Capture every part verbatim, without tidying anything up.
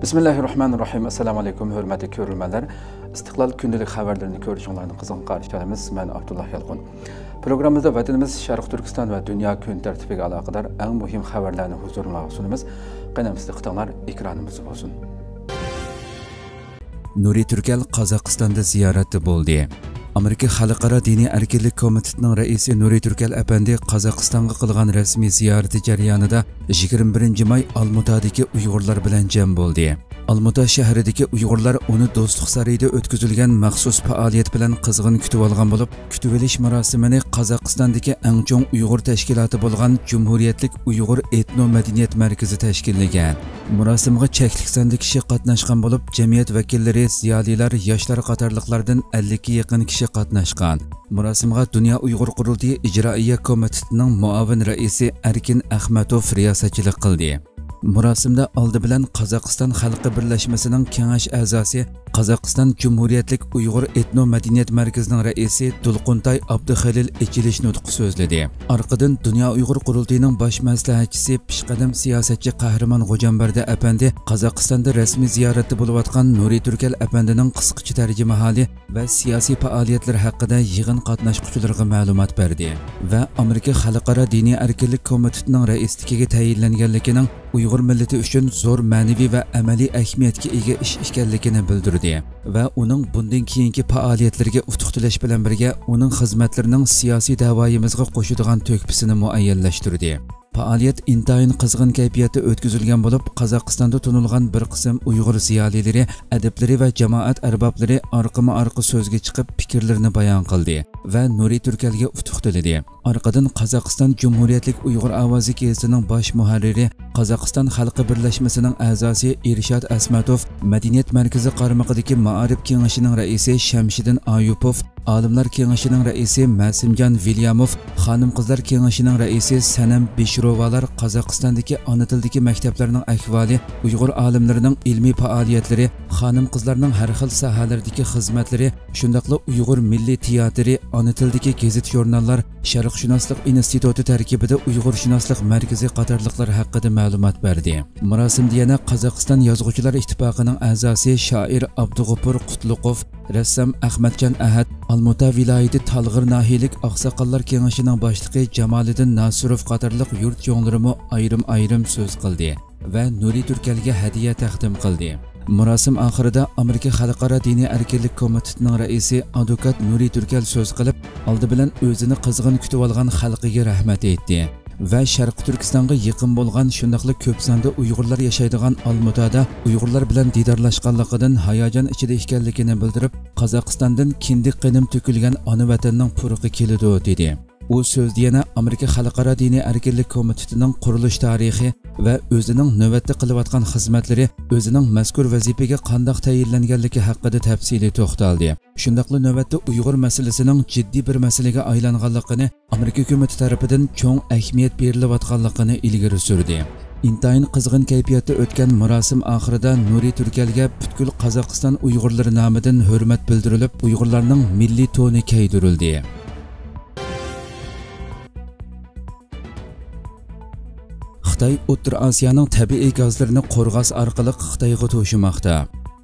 بىسمىللاھىررەھمانىررەھىم. ئەسسالامۇئەلەيكۇم، ھۆرمەتلىك كۆرۈرمەنلەر. ئىستىقلال كۈندىلىك خەۋەرلىرىنى كۆرۈشۈڭلارنى قىزغىن قارشى ئالىمىز. مەن ئابدۇللا يالقۇن. پروگراممىمىزدا ۋەتىنىمىز، شەرقىي تۈركىستان ۋە دۇنيا كۈن تەرتىپىگە ئالاقىدار ئەڭ مۇھىم خەۋەرلەرنى ھۇزۇرۇڭلارغا سۇنىمىز. قېنى ئەمىسە دىققىتىڭلار ئېكرانىمىزدا بولسۇن. نۇرى تۈركەل قازاقىستاندا زىيارەتتە بولدى. ئامېرىكا خەلقئارا دىنىي ئەركىنلىك كومىتېتىنىڭ رەئىسى نۇرى تۈركەل ئەپەندى قازاقىستانغا قىلغان رەسمىي زىيارىتى جەريانىدا يىگىرمە بىرىنچى ماي ئالمۇتادىكى ئۇيغۇرلار بىلەن جەم بولدى. ئالمۇتا شەھىرىدىكى ئۇيغۇرلار ئۇنى دوستلۇق سارىيىدا ئۆتكۈزۈلگەن مەخسۇس پائالىيەت بىلەن قىزغىن كۈتۈۋالغان بولۇپ، كۈتۈۋېلىش مۇراسىمىنى قازاقىستاندىكى ئەڭ چوڭ ئۇيغۇر تەشكىلاتى بولغان جۇمھۇرىيەتلىك ئۇيغۇر ئېتنو مەدەنىيەت مەركىزى تەشكىللىگەن. مۇراسىمغا چەكلىك ساندا كىشى قاتناشقان بولۇپ، جەمئىيەت ۋەكىللىرى، زىيالىيلار، ياشلار قاتارلىقلاردىن ئەللىككە يېقىن كىشى قاتناشقان. مۇراسىمغا دۇنيا ئۇيغۇر قۇرۇلتىيى ئىجرائىيە كومىتېتىنىڭ مۇئاۋىن رەئىسى ئەركىن ئەخمەتوف رىياسەتچىلىك قىلدى. مۇراسىمدا ئالدى بىلەن قازاقىستان خەلقى بىرلەشمىسىنىڭ كېڭەش ئەزاسى، قازاقىستان جۇمھۇرىيەتلىك ئۇيغۇر ئېتنو مەدەنىيەت مەركىزىنىڭ رەئىسى دولقۇنتاي ئابدۇخېلىل ئېچىلىش نۇتقى سۆزلىدى. ئارقىدىن دۇنيا ئۇيغۇر قۇرۇلتىيىنىڭ باش مەسلىھەتچىسى، پېشقەدەم سىياسەتچى قەھرىمان غوجامبەردى ئەپەندى قازاقىستاندا رەسمىي زىيارەتتە بولۇۋاتقان نۇرى تۈركەل ئەپەندىنىڭ قىسقىچە تەرجىمىھالى ۋە سىياسىي پائالىيەتلىرى ھەققىدە يىغىن قاتناشقۇچىلىرىغا مەلۇمات بەردى ۋە ئامېرىكا خەلقئارا دىنىي ئەركىنلىك كومىتېتىنىڭ رەئىسلىكىگە تەيىنلەنگەنلىكىنىڭ ئۇيغۇر مىللىتى ئۈچۈن زور مەنىۋى ۋە ئەمەلىي ئەھمىيەتكە ئىگە ئىش ئىكەنلىكىنى بىلدۈردى ۋە ئۇنىڭ بۇندىن كېيىنكى پائالىيەتلىرىگە ئۇتۇق تىلەش بىلەن بىرگە، ئۇنىڭ خىزمەتلىرىنىڭ سىياسىي دەۋايىمىزغا قوشىدىغان تۆھپىسىنى مۇئەييەنلەشتۈردى. پائالىيەت ئىنتايىن قىزغىن كەيپىياتتا ئۆتكۈزۈلگەن بولۇپ، قازاقىستاندا تونۇلغان بىر قىسىم ئۇيغۇر زىيالىيلىرى، ئەدىبلىرى ۋە جامائەت ئەربابلىرى ئارقىمۇ ئارقا سۆزگە چىقىپ، پىكىرلىرىنى بايان قىلدى ۋە نۇرى تۈركەلگە ئۇتۇق تىلىدى. ئارقىدىن قازاقىستان جۇمھۇرىيەتلىك ئۇيغۇر ئاۋازى گېزىتىنىڭ باش مۇھەررىرى، قازاقىستان خەلقى بىرلەشمىسىنىڭ ئەزاسى ئىرشاد ئەسمەتوف، مەدەنىيەت مەركىزى قارمىقىدىكى مائارىپ كېڭىشىنىڭ رەئىسى شەمشىدىن ئايۇپوف، ئالىملار كېڭىشىنىڭ رەئىسى مەسىمجان ۋىلياموف، خانىم-قىزلار كېڭىشىنىڭ رەئىسى سەنەم بېشىروۋالار قازاقىستاندىكى ئانا تىلدىكى مەكتەپلەرنىڭ ئەھۋالى، ئۇيغۇر ئالىملىرىنىڭ ئىلمىي پائالىيەتلىرى، خانىم-قىزلارنىڭ ھەر خىل ساھەلەردىكى خىزمەتلىرى، شۇنداقلا ئۇيغۇر مىللىي تىياتىرى، ئانا تىلدىكى گېزىت-ژۇرناللار، شەرقشۇناسلىق ئىنستىتۇتى تەركىبىدە ئۇيغۇرشۇناسلىق مەركىزى قاتارلىقلار ھەققىدە مەلۇمات بەردى. مۇراسىمدا يەنە قازاقىستان يازغۇچىلار ئىتتىپاقىنىڭ ئەزاسى شائىر ئابدۇغوپۇر قۇتلۇقوف، رەسسام ئەخمەتجان ئەھەت، ئالمۇتا ۋىلايىتى تالغىر ناھىيىلىك ئاقساقاللار كېڭىشىنىڭ باشلىقى جامالىدىن ناسىروف قاتارلىق يۇرت چوڭلىرىمۇ ئايرىم-ئايرىم سۆز قىلدى ۋە نۇرى تۈركەلگە ھەدىيە تەقدىم قىلدى. مۇراسىم ئاخىرىدا ئامېرىكا خەلقئارا دىنىي ئەركىنلىك كومىتېتىنىڭ رەئىسى ئادۋوكات نۇرى تۈركەل سۆز قىلىپ، ئالدى بىلەن ئۆزىنى قىزغىن كۈتۈۋالغان خەلقىگە رەھمەت ئېيتتى ۋە شەرقىي تۈركىستانغا يېقىن بولغان، شۇنداقلا كۆپ ساندا ئۇيغۇرلار ياشايدىغان ئالمۇتادا ئۇيغۇرلار بىلەن دىدارلاشقانلىقىدىن ھاياجان ئىچىدە ئىكەنلىكىنى بىلدۈرۈپ، قازاقىستاندىن كىندىك قېنىم تۆكۈلگەن ئانا ۋەتەننىڭ پۇرىقى كېلىدۇ، دېدى. ئۇ سۆزىدە يەنە ئامېرىكا خەلقئارا دىنىي ئەركىنلىك كومىتېتىنىڭ قۇرۇلۇش تارىخى ۋە ئۆزىنىڭ نۆۋەتتە قىلىۋاتقان خىزمەتلىرى، ئۆزىنىڭ مەزكۇر ۋەزىپىگە قانداق تەيىنلەنگەنلىكى ھەققىدە تەپسىلىي توختالدى. شۇنداقلا نۆۋەتتە ئۇيغۇر مەسىلىسىنىڭ جىددىي بىر مەسىلىگە ئايلانغانلىقىنى، ئامېرىكا ھۆكۈمىتى تەرىپىدىن چوڭ ئەھمىيەت بېرىلىۋاتقانلىقىنى ئىلگىرى سۈردى. ئىنتايىن قىزغىن كەيپىياتتا ئۆتكەن مۇراسىم ئاخىرىدا نۇرى تۈركەلگە پۈتكۈل قازاقىستان ئۇيغۇرلىرى نامىدىن ھۆرمەت بىلدۈرۈلۈپ، ئۇيغۇرلارنىڭ مىللىي تونى كىيدۈرۈلدى. خىتاي ئوتتۇرا ئاسىيانىڭ تەبىئىي گازلىرىنى قورغاس ئارقىلىق خىتايغا توشۇماقتا.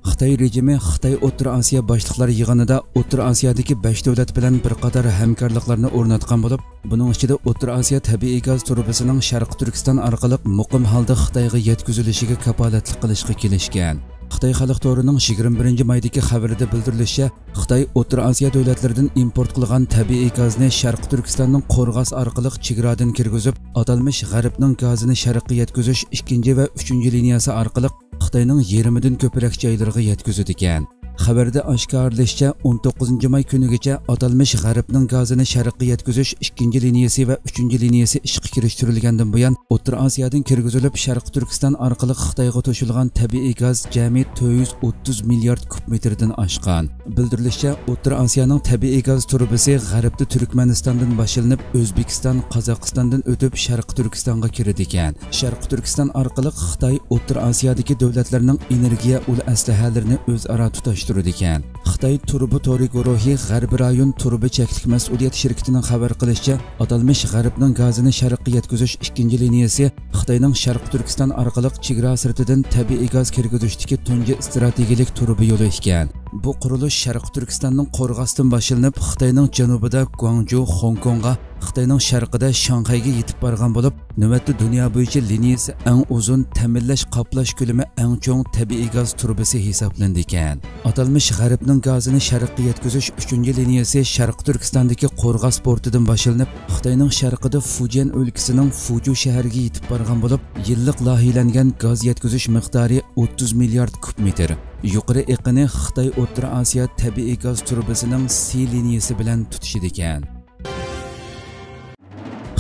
خىتاي رېجىمى خىتاي ئوتتۇرا ئاسىيا باشلىقلار يىغىنىدا ئوتتۇرا ئاسىيادىكى بەش دۆلەت بىلەن بىر قاتار ھەمكارلىقلارنى ئورناتقان بولۇپ، بۇنىڭ ئىچىدە ئوتتۇرا ئاسىيا تەبىئىي گاز تۇرۇبىسىنىڭ شەرقىي تۈركىستان ئارقىلىق مۇقىم ھالدا خىتايغا يەتكۈزۈلۈشىگە كاپالەتلىك قىلىشقا كېلىشكەن. خىتاي خەلق تورىنىڭ يىگىرمە بىرىنچى مايدىكى خەۋىرىدە بىلدۈرۈلۈشىچە، خىتاي ئوتتۇرا ئاسىيا دۆلەتلىرىدىن ئىمپورت قىلغان تەبىئىي گازنى شەرقىي تۈركىستاننىڭ قورغاس ئارقىلىق چېگرادىن كىرگۈزۈپ، ئاتالمىش غەربنىڭ گازىنى شەرققە يەتكۈزۈش ئىككىنچى ۋە ئۈچىنچى لىنىيەسى ئارقىلىق خىتاينىڭ يېرىمىدىن كۆپرەك جايلىرىغا يەتكۈزىدىكەن. خەۋەردە ئاشكارىلىشىچە، ئون توققۇزىنچى ماي كۈنىگىچە ئاتالمىش غەربنىڭ گازىنى شەرققە يەتكۈزۈش ئىككىنچى لىنىيەسى ۋە ئۈچىنچى لىنىيەسى ئىشقا كىرىشتۈرۈلگەندىن بۇيان، ئوتتۇرا ئاسىيادىن كىرگۈزۈلۈپ، شەرقىي تۈركىستان ئارقىلىق خىتايغا توشۇلغان تەبىئىي گاز جەمئىي تۆت يۈز ئوتتۇز مىليارد كۇب مېتىردىن ئاشقان. بىلدۈرۈلۈشىچە، ئوتتۇرا ئاسىيانىڭ تەبىئىي گاز تۇرۇبىسى غەربتە تۈركمەنىستاندىن باشلىنىپ، ئۆزبېكىستان، قازاقىستاندىن ئۆتۈپ، شەرقىي تۈركىستانغا كىرىدىكەن. شەرقىي تۈركىستان ئارقىلىق خىتاي ئوتتۇرا ئاسىيادىكى دۆلەتلەرنىڭ ئېنېرگىيە ئۇل ئەسلىھەلىرىنى ئۆزئارا تۇتاشتۇرىدىكەن. تۇرىدىكەن. خىتاي تۇرۇبا تورى گۇرۇھى غەربىي رايون تۇرۇبا چەكلىك مەسئۇلىيەت شىركىتىنىڭ خەۋەر قىلىشىچە، ئاتالمىش غەربنىڭ گازىنى شەرققە يەتكۈزۈش ئىككىنچى لىنىيىسى خىتاينىڭ شەرقىي تۈركىستان ئارقىلىق چېگرا سىرتىدىن تەبىئىي گاز كىرگۈزۈشتىكى تۇنجى ئىستراتېگىيەلىك تۇرۇبا يولى ئىكەن. بۇ قۇرۇلۇش شەرقىي تۈركىستاننىڭ قورغاستىن باشلىنىپ، خىتاينىڭ جەنۇبىدا گۇاڭجۇ، خوڭكوڭغا، خىتاينىڭ شەرقىدە شاڭخەيگە يېتىپ بارغان بولۇپ، نۆۋەتتە دۇنيا بويىچە لىنىيىسى ئەڭ ئۇزۇن، تەمىنلەش قاپلاش كۆلىمى ئەڭ چوڭ تەبىئىي گاز تۇرۇبىسى ھېسابلىنىدىكەن. ئاتالمىش غەربنىڭ گازىنى شەرققە يەتكۈزۈش ئۈچىنچى لىنىيىسى شەرقىي تۈركىستاندىكى قورغاس پورتىدىن باشلىنىپ، خىتاينىڭ شەرقىدە فۇجيەن ئۆلكىسىنىڭ فۇجۇ شەھىرىگە يېتىپ بارغان بولۇپ، يىللىق لايىھەلەنگەن گاز يەتكۈزۈش مىقدارى ئوتتۇز مىليارد كۇب مېتىر. يۇقىرى ئېقىنى خىتاي ئوتتۇرا ئاسىيا تەبىئىي گاز تۇرۇبىسىنىڭ سى لىنىيىسى بىلەن تۇتىشىدىكەن.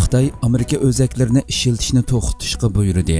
خىتاي ئامېرىكا ئۆزەكلىرىنى ئىشلىتىشنى توختىتىشقا بۇيرۇدى.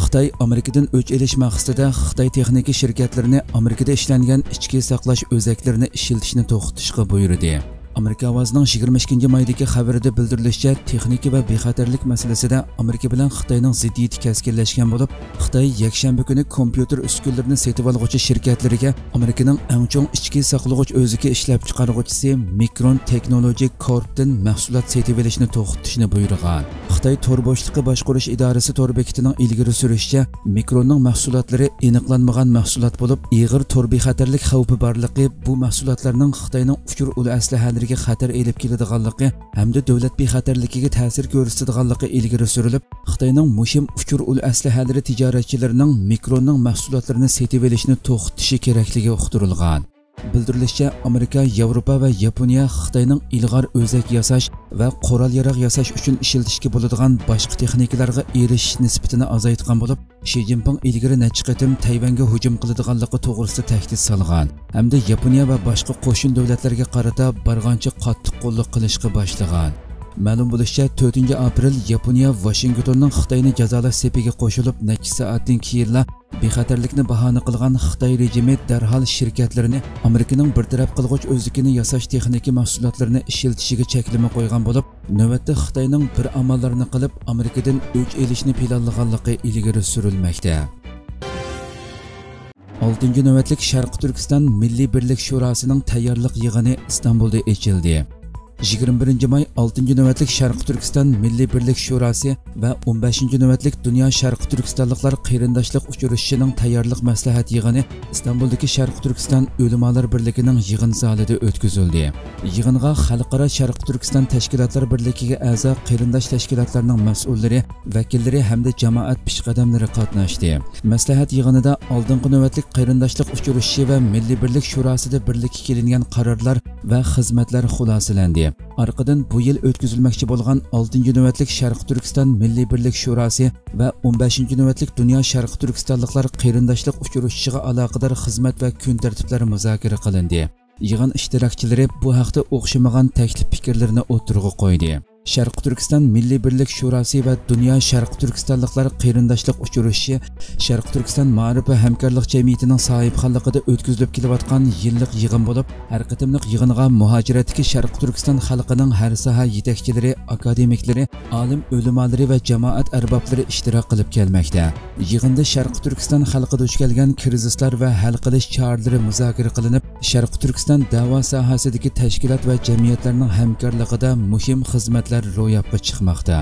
خىتاي ئامېرىكىدىن ئۆچ ئېلىش مەقسىتىدە خىتاي تېخنىكا شىركەتلىرىنى ئامېرىكىدا ئىشلەنگەن ئىچكى ساقلاش ئۆزەكلىرىنى ئىشلىتىشنى توختىتىشقا بۇيرۇدى. ئامېرىكا ئاۋازىنىڭ يىگىرمە ئىككىنچى مايدىكى خەۋىرىدە بىلدۈرۈلۈشىچە، تېخنىكا ۋە بىخەتەرلىك مەسىلىسىدە ئامېرىكا بىلەن خىتاينىڭ زىددىيىتى كەسكىنلەشكەن بولۇپ، خىتاي يەكشەنبە كۈنى كومپيۇتېر ئۈسكۈنىلىرىنى سېتىۋالغۇچى شىركەتلىرىگە ئامېرىكىنىڭ ئەڭ چوڭ ئىچكى ساقلىغۇچ ئۆزىكى ئىشلەپچىقارغۇچىسى مىكرون تېخنولوجى كورپتىن مەھسۇلات سېتىۋېلىشنى توختىتىشنى بۇيرۇغان. خىتاي تور بوشلۇقى باشقۇرۇش ئىدارىسى تور بېكىتىنىڭ ئىلگىرى سۈرۈشىچە، مىكروننىڭ مەھسۇلاتلىرى ئېنىقلانمىغان مەھسۇلات بولۇپ، ئېغىر تور بىخەتەرلىك خەۋپى بارلىقى، بۇ مەھسۇلاتلارنىڭ خىتاينىڭ ئۇچۇر ئۇل ئەسلىھەلىرىگە خەتەر ئېلىپ كېلىدىغانلىقى ھەمدە دۆلەت بىخەتەرلىكىگە تەسىر كۆرسىتىدىغانلىقى ئىلگىرى سۈرۈلۈپ، خىتاينىڭ مۇھىم ئۇچۇر ئۇل ئەسلىھەلىرى تىجارەتچىلىرىنىڭ مىكروننىڭ مەھسۇلاتلىرىنى سېتىۋېلىشنى توختىتىشى كېرەكلىكى ئۇقتۇرۇلغان. بىلدۈرۈلۈشىچە، ئامېرىكا، ياۋروپا ۋە ياپونىيە خىتاينىڭ ئىلغار ئۆزەك ياساش ۋە قورال-ياراغ ياساش ئۈچۈن ئىشلىتىشكە بولىدىغان باشقا تېخنىكىلارغا ئېرىشىش نىسبىتىنى ئازايتقان بولۇپ، شى جىنپىڭ ئىلگىرى نەچچە قېتىم تەيۋەنگە ھۇجۇم قىلىدىغانلىقى توغرىسىدا تەھدىت سالغان ھەمدە ياپونىيە ۋە باشقا قوشۇن دۆلەتلەرگە قارىتا بارغانچە قاتتىق قوللۇق قىلىشقا باشلىغان. مەلۇم بولۇشىچە، تۆتىنچى ئاپرېل ياپونىيە ۋاشىنگتوننىڭ خىتاينى جازالاش سېپىگە قوشۇلۇپ، نەچچە سائەتتىن كېيىنلا بىخەتەرلىكنى باھانە قىلغان خىتاي رېجىمى دەرھال شىركەتلىرىنى ئامېرىكىنىڭ بىر تەرەپ قىلغۇچ ئۆزىكىنى ياساش تېخنىكا مەھسۇلاتلىرىنى ئىشلىتىشىگە چەكلىمە قويغان بولۇپ، نۆۋەتتە خىتاينىڭ بىر ئاماللارنى قىلىپ، ئامېرىكىدىن ئۆچ ئېلىشنى پىلانلىغانلىقى ئىلگىرى سۈرۈلمەكتە. ئالتىنچى نۆۋەتلىك شەرقىي تۈركىستان مىللىي بىرلىك شوراسىنىڭ تەييارلىق يىغىنى ئىستانبۇلدا ئېچىلدى. يىگىرمە بىرىنچى ماي، ئالتىنچى نۆۋەتلىك شەرقىي تۈركىستان مىللىي بىرلىك شوراسى ۋە ئون بەشىنچى نۆۋەتلىك دۇنيا شەرقىي تۈركىستانلىقلار قېرىنداشلىق ئۇچرىشىشىنىڭ تەييارلىق مەسلىھەت يىغىنى ئىستانبۇلدىكى شەرقىي تۈركىستان ئۆلىمالار بىرلىكىنىڭ يىغىن زالىدا ئۆتكۈزۈلدى. يىغىنغا خەلقئارا شەرقىي تۈركىستان تەشكىلاتلار بىرلىكىگە ئەزا قېرىنداش تەشكىلاتلارنىڭ مەسئۇللىرى، ۋەكىللىرى ھەمدە جامائەت پېشقەدەملىرى قاتناشتى. مەسلىھەت يىغىنىدا ئالدىنقى نۆۋەتلىك قېرىنداشلىق ئۇچرىشىشى ۋە مىللىي بىرلىك شوراسىدا بىرلىككە كېلىنگەن قارارلار ۋە خىزمەتلەر خۇلاسىلەندى. ئارقىدىن بۇ يىل ئۆتكۈزۈلمەكچى بولغان ئالتىنچى نۆۋەتلىك شەرقىي تۈركىستان مىللىي بىرلىك شوراسى ۋە ئون بەشىنچى نۆۋەتلىك دۇنيا شەرقىي تۈركىستانلىقلار قېرىنداشلىق ئۇچرىشىشىغا ئالاقىدار خىزمەت ۋە كۈن تەرتىپلەر مۇزاكىرە قىلىندى. يىغىن ئىشتىراكچىلىرى بۇ ھەقتە ئوخشىمىغان تەكلىپ پىكىرلىرىنى ئوتتۇرىغا قويدى. شەرقىي تۈركىستان مىللىي بىرلىك شوراسى ۋە دۇنيا شەرقىي تۈركىستانلىقلار قېرىنداشلىق ئۇچرىشىشى شەرقىي تۈركىستان مائارىپ ۋە ھەمكارلىق جەمئىيىتىنىڭ ساھىبخانلىقىدا ئۆتكۈزۈلۈپ كېلىۋاتقان يىللىق يىغىن بولۇپ، ھەر قېتىملىق يىغىنغا مۇھاجىرەتتىكى شەرقىي تۈركىستان خەلقىنىڭ ھەر ساھە يېتەكچىلىرى، ئاكادېمىكلىرى، ئالىم ئۆلىمالىرى ۋە جامائەت ئەربابلىرى ئىشتىراك قىلىپ كەلمەكتە. يىغىندا شەرقىي تۈركىستان خەلقى دۇچ كەلگەن كىرىزىسلار ۋە ھەل قىلىش چارىلىرى مۇزاكىرە قىلىنىپ، شەرقىي تۈركىستان دەۋا ساھەسىدىكى تەشكىلات ۋە جەمئىيەتلەرنىڭ ھەمكارلىقىدا مۇھىم خىزمەتلەر روياپقا چىقماقتا.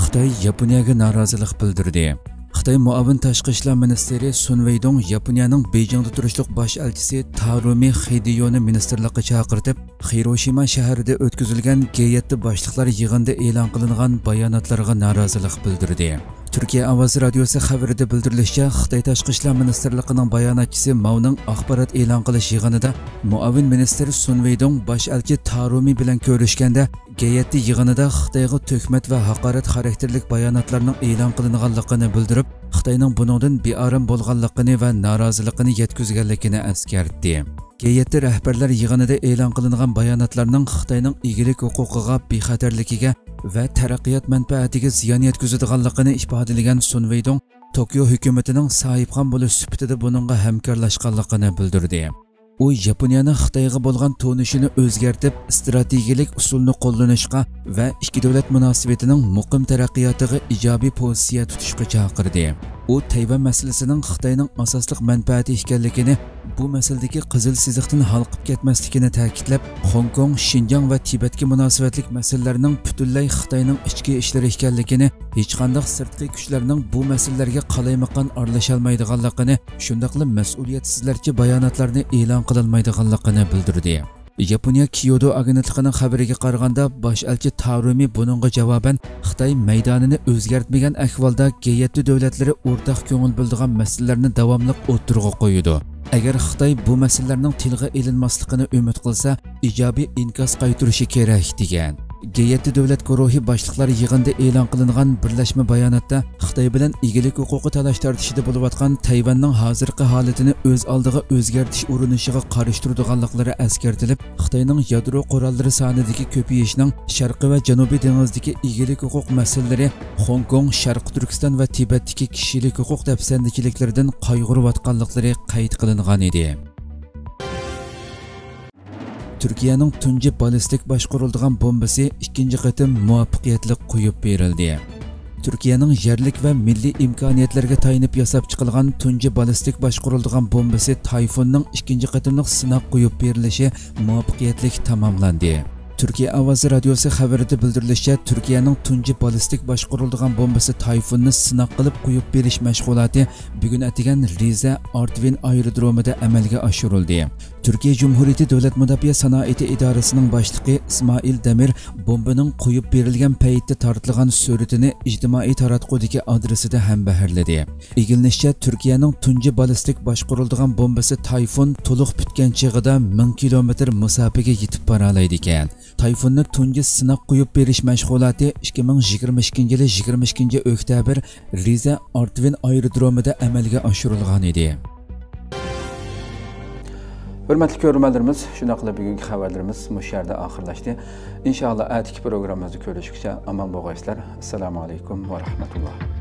خىتاي ياپونىيەگە نارازىلىق بىلدۈردى. خىتاي مۇئاۋىن تاشقى ئىشلار مىنىستىرى سۇن ۋېيدۇڭ ياپونىيەنىڭ بېيجىڭدا تۇرۇشلۇق باش ئەلچىسى تارۇمى خىدىيونى مىنىستىرلىققا چاقىرتىپ، خىروشىما شەھىرىدە ئۆتكۈزۈلگەن گې يەتتە باشلىقلار يىغىنىدا ئېلان قىلىنغان باياناتلارغا نارازىلىق بىلدۈردى. تۈركىيە ئاۋازى رادىيوسى خەۋىرىدە بىلدۈرۈلۈشىچە، خىتاي تاشقى ئىشلار مىنىستىرلىقىنىڭ باياناتچىسى ماۋنىڭ ئاخبارات ئېلان قىلىش يىغىنىدا مۇئاۋىن مىنىستىر سۇن ۋېيدۇڭ باش ئەلچى تارۇمى بىلەن كۆرۈشكەندە، گې يەتتە يىغىنىدا خىتايغا تۆھمەت ۋە ھاقارەت خاراكتېرلىك باياناتلارنىڭ ئېلان قىلىنغانلىقىنى بىلدۈرۈپ، خىتاينىڭ بۇنىڭدىن بىئارام بولغانلىقىنى ۋە نارازىلىقىنى يەتكۈزگەنلىكىنى ئەسكەرتتى. گې يەتتە رەھبەرلەر يىغىنىدا ئېلان قىلىنغان باياناتلارنىڭ خىتاينىڭ ئىگىلىك ھوقۇقىغا، بىخەتەرلىكىگە ۋە تەرەققىيات مەنپەئەتىگە زىيان يەتكۈزىدىغانلىقىنى ئىپادىلىگەن سۇن ۋېيدۇڭ توكيو ھۆكۈمىتىنىڭ ساھىبخان بولۇش سۈپىتىدە بۇنىڭغا ھەمكارلاشقانلىقىنى بىلدۈردى. ئۇ ياپونىيەنىڭ خىتايغا بولغان تونۇشىنى ئۆزگەرتىپ، ئىستراتېگىيەلىك ئۇسۇلنى قوللىنىشقا ۋە ئىككى دۆلەت مۇناسىۋىتىنىڭ مۇقىم تەرەققىياتىغا ئىجابىي پوزىتسىيە تۇتۇشقا چاقىردى. ئۇ تەيۋەن مەسىلىسىنىڭ خىتاينىڭ ئاساسلىق مەنپەئەتى ئىكەنلىكىنى، بۇ مەسىلىدىكى قىزىل سىزىقتىن ھالقىپ كەتمەسلىكىنى تەكىتلەپ، خوڭكوڭ، شىنجاڭ ۋە تىبەتكە مۇناسىۋەتلىك مەسىلىلەرنىڭ پۈتۈنلەي خىتاينىڭ ئىچكى ئىشلىرى ئىكەنلىكىنى، ھېچقانداق سىرتقى كۈچلەرنىڭ بۇ مەسىلىلەرگە قالايمىقان ئارىلىشالمايدىغانلىقىنى، شۇنداقلا مەسئۇلىيەتسىزلەرچە باياناتلارنى ئېلان قىلالمايدىغانلىقىنى بىلدۈردى. ياپونىيە كيودو ئاگېنتلىقىنىڭ خەۋىرىگە قارىغاندا، باش ئەلچى تارۇمى بۇنىڭغا جاۋابەن خىتاي مەيدانىنى ئۆزگەرتمىگەن ئەھۋالدا، گې يەتتە دۆلەتلىرى ئورتاق كۆڭۈل بۆلىدىغان مەسىلىلەرنى داۋاملىق ئوتتۇرىغا قويىدۇ. ئەگەر خىتاي بۇ مەسىلىلەرنىڭ تىلغا ئېلىنماسلىقىنى ئۈمىد قىلسا، ئىجابىي ئىنكاس قايتۇرۇشى كېرەك، دېگەن. گې يەتتە دۆلەت گۇرۇھى باشلىقلار يىغىنىدا ئېلان قىلىنغان بىرلەشمە باياناتتا، خىتاي بىلەن ئىگىلىك ھوقۇقى تالاش-تارتىشىدا بولۇۋاتقان تەيۋەننىڭ ھازىرقى ھالىتىنى ئۆز ئالدىغا ئۆزگەرتىش ئۇرۇنۇشىغا قارشى تۇرىدىغانلىقلىرى ئەسكەرتىلىپ، خىتاينىڭ يادرو قوراللىرى سانىدىكى كۆپىيىشنىڭ شەرقىي ۋە جەنۇبىي دېڭىزدىكى ئىگىلىك ھوقۇق مەسىلىلىرى، خوڭكوڭ، شەرقىي تۈركىستان ۋە تىبەتتىكى كىشىلىك ھوقۇق دەپسەندىچىلىكلىرىدىن قايغۇرۇۋاتقانلىقلىرى قەيت قىلىنغان ئىدى. تۈركىيەنىڭ تۇنجى بالىستىك باشقۇرۇلىدىغان بومبىسى ئىككىنچى قېتىم مۇۋەپپەقىيەتلىك قويۇپ بېرىلدى. تۈركىيەنىڭ يەرلىك ۋە مىللىي ئىمكانىيەتلەرگە تايىنىپ ياساپ چىقىلغان تۇنجى بالىستىك باشقۇرۇلىدىغان بومبىسى تايفۇننىڭ ئىككىنچى قېتىملىق سىناق قويۇپ بېرىلىشى مۇۋەپپەقىيەتلىك تاماملاندى. تۈركىيە ئاۋازى رادىيوسى خەۋىرىدە بىلدۈرۈلۈشىچە، تۈركىيەنىڭ تۇنجى بالىستىك باشقۇرۇلىدىغان بومبىسى تايفۇننى سىناق قىلىپ قويۇپ بېرىش مەشغۇلاتى بۈگۈن ئەتىگەن رىزە ئارتۋىن ئايرودرومىدا ئەمەلگە ئاشۇرۇلدى. تۈركىيە جۇمھۇرىيىتى دۆلەت مۇداپىئە سانائىتى ئىدارىسىنىڭ باشلىقى ئىسمائىل دەمىر بومبىنىڭ قويۇپ بېرىلگەن پەيتتە تارتىلغان سۈرىتىنى ئىجتىمائىي تاراتقۇدىكى ئادرېسىدا ھەمبەھىرلىدى. ئىگىلىنىشىچە، تۈركىيەنىڭ تۇنجى بالىستىك باشقۇرۇلىدىغان بومبىسى تايفۇن تولۇق پۈتكەن چېغىدا مىڭ كىلومېتىر مۇساپىگە يېتىپ بارالايدىكەن. تايفۇننى تۇنجى سىناق قويۇپ بېرىش مەشغۇلاتى ئىككى مىڭ يىگىرمە ئىككىنچى يىلى يىگىرمە ئىككىنچى ئۆكتەبىر رىزە ئارتۋىن ئايرودرومىدا ئەمەلگە ئاشۇرۇلغان ئىدى. ھۆرمەتلىك كۆرۈرمەنلىرىمىز، شۇنداق قىلىپ بۈگۈنكى خەۋەرلىرىمىز مۇشۇ يەردە ئاخىرلاشتى. ئىنشائاللا، ئەتىكى پروگراممىمىزدا كۆرۈشكىچە ئامان بولغايسىلەر. ئەسسالامۇ ئەلەيكۇم ۋە رەھمەتۇللا.